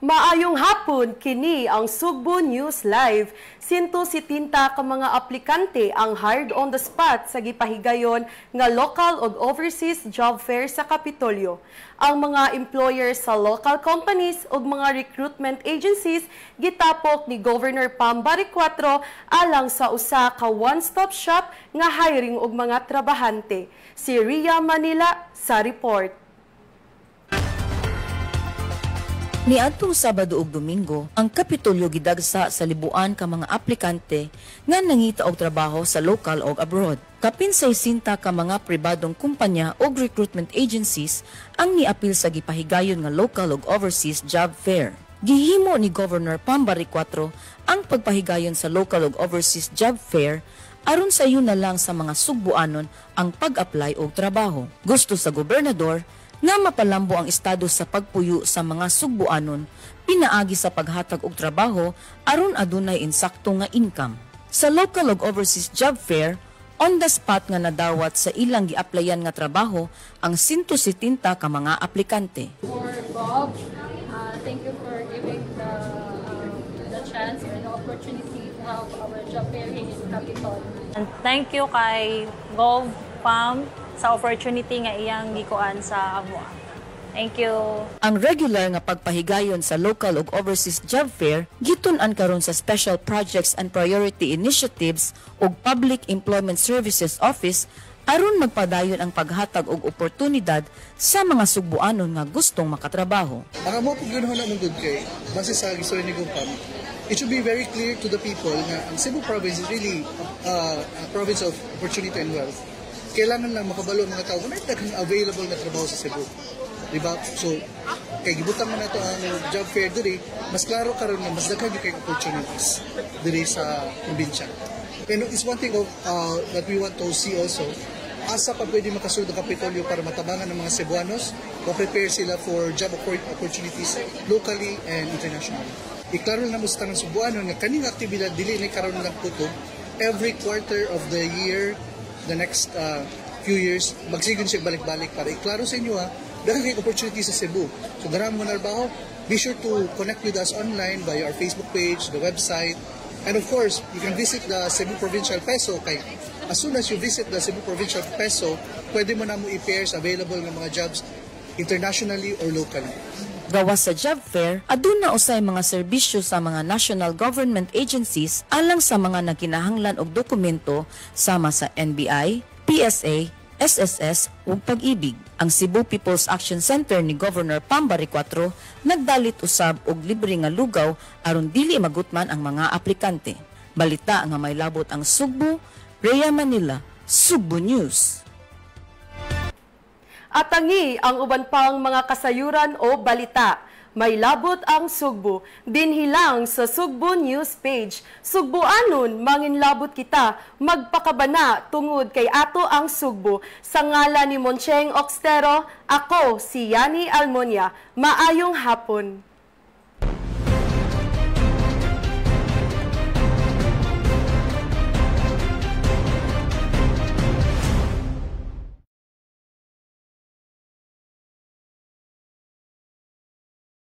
Maayong hapon, kini ang Sugbo News Live. 170 ka mga aplikante ang hired on the spot sa gipahigayon nga local ug overseas job fair sa Kapitolyo. Ang mga employers sa local companies ug mga recruitment agencies gitapok ni Governor Pam Baricuatro alang sa usa ka one-stop shop nga hiring og mga trabahante. Si Ria Manila sa report. Niadtong Sabado ug Domingo, ang Kapitolyo gidagsa sa libuan ka mga aplikante nga nangita og trabaho sa local og abroad. Kapin 60 ka mga pribadong kumpanya og recruitment agencies ang niapil sa gipahigayon nga local ug overseas job fair. Gihimo ni Governor Pam Baricuatro ang pagpahigayon sa local ug overseas job fair aron sayo na lang sa mga Sugbuanon ang pag-apply og trabaho. Gusto sa gobernador nga mapalambo ang estado sa pagpuyo sa mga Sugbuanon pinaagi sa paghatag og trabaho aron adunay insakto nga income. Sa local ug overseas job fair, on the spot nga nadawat sa ilang gi-applyan nga trabaho ang 170 ka mga aplikante. For Bob, thank you for giving the chance or the opportunity to have our job fair here in Capitol. And thank you kay Gov Pam sa opportunity nga iyang gikuan sa amo. Thank you. Ang regular nga pagpahigayon sa local ug overseas job fair gitun-an karon sa Special Projects and Priority Initiatives ug Public Employment Services Office aron magpadayon ang paghatag og oportunidad sa mga Sugbuanon nga gustong makatrabaho. Ang amo pud ganahan na good kay base sa gisulti ni Gov Pam, it should be very clear to the people nga ang Cebu province is really a province of opportunity and wealth. Kailangan lang makabalo ang mga tao kung may daghang available na trabaho sa Cebu. Diba? So, kay gibutang man nato ang job fair diri, mas klaro karon nga mas daghan gyud kay opportunities diri sa probinsya. And it's one thing that we want to see also, asa pa pwede makasulod ang Kapitolyo para matabangan ng mga Cebuanos, ma-prepare sila for job opportunities locally and internationally. Iklaro na mo sa tanang Sugbuano nga kaning aktibidad dili ni karon lang kutob, every quarter of the year, the next few years, magsigon siya balik-balik para iklaro sa inyo ha, daghan kay opportunity sa Cebu. So ganahan mo trabaho, be sure to connect with us online via our Facebook page, the website, and of course, you can visit the Cebu Provincial PESO kay as soon as you visit the Cebu Provincial PESO, pwede mo na mo i-pair sa available ng mga jobs internationally or locally. Gawas sa job fair, aduna usay mga serbisyo sa mga national government agencies alang sa mga nagkinahanglan og dokumento sama sa NBI, PSA, SSS ug Pag-ibig. Ang Cebu People's Action Center ni Governor Pam Baricuatro nagdalit usab og libre nga lugaw aron dili magutman ang mga aplikante. Balita nga may labot ang Sugbo, Rhea Manila, Sugbo News. Atangi ang uban pang mga kasayuran o balita. May labot ang Sugbo. Dinhi lang sa Sugbo News page. Sugbuanon, manginlabot kita. Magpakabana tungod kay ato ang Sugbo. Sa ngala ni Moncheng Oxtero, ako si Yani Almonia. Maayong hapon.